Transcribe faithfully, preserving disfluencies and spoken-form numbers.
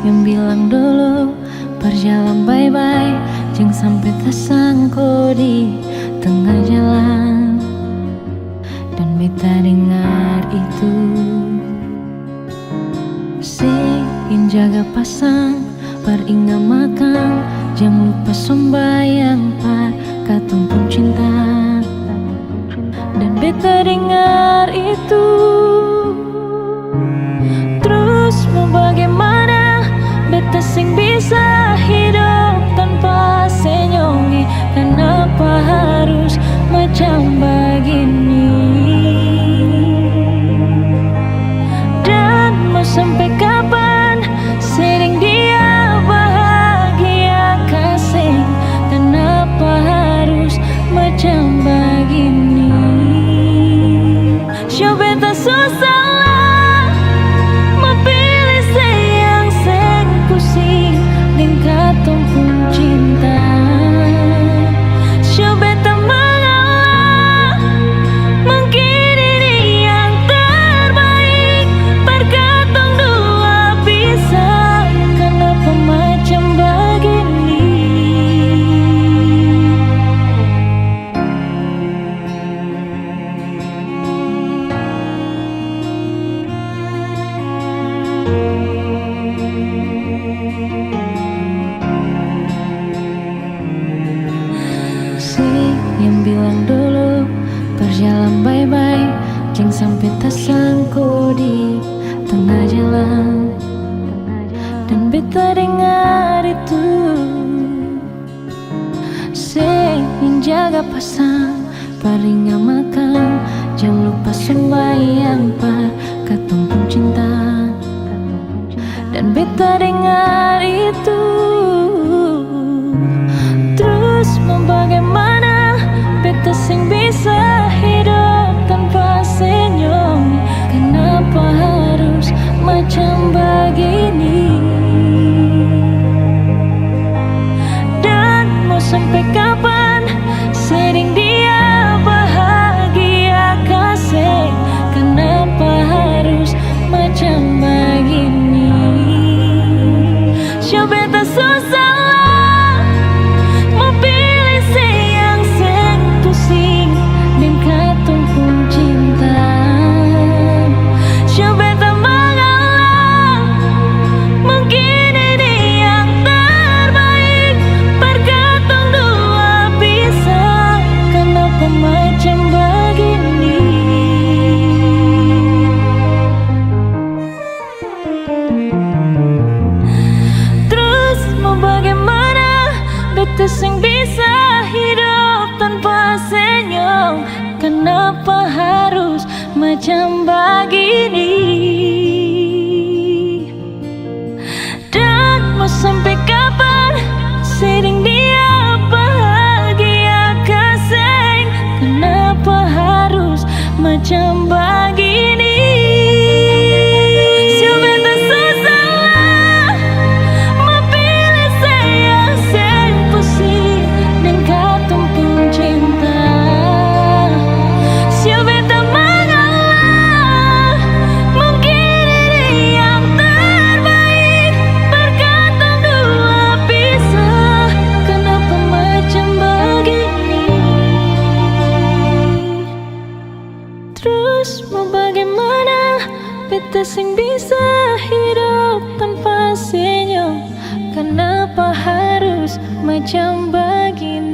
yang bilang dolo, perjalan bae-bae, jang sampe tasangko di tenga jalan. Dan beta dengar itu, seng jaga pasang, par inga makang, jang lupa sombayang par katong pung cinta. Dan beta dengar itu, trus mo bagimana? Beta seng bisa hidop tanpa senyum. Kanapa harus macam bagini? Dan mo sampe kapan seng deng dia bahagia ka seng? Kanapa harus macam bagini? Seng beta susah lah, mo pilih se yang seng pusing deng katong pung cinta. Seng beta mengalah, mungkin ini yang terbaik par katong dua bisa. Kanapa macam bagini? Se yang bilang dolo, perjalan bae-bae, jang sampe tasangko di tenga jalan. Dan beta dengar itu, seng jaga pasang, par inga makang, jang lupa sombayang par katong pung cinta. Dan beta dengar itu, trus mo bagimana? Beta seng bisa hidop tanpa senyum. Kanapa harus macam bagini? Dan mo sampe kapan seng deng dia bahagia ka seng? Kanapa harus macam bagini? Seng beta susah lah, mo pilih se yang seng pusing deng katong pung cinta. Seng beta mengalah, mungkin ini yang terbaik par katong dua bisa. Kanapa macam bagini? Trus mo bagimana? Beta seng bisa hidop tanpa senyum. Kanapa harus macam bagini? Dan mo sampe kapan seng deng dia bahagia ka seng? Kanapa harus macam bagini? Seng beta susah lah, mo pilih se yang seng pusing deng katong pung cinta. Seng beta mengalah, mungkin ini yang terbaik par katong dua bisa. Kanapa macam bagini? Trus mo bagimana? Beta seng bisa hidop tanpa senyum. Kanapa harus macam bagini?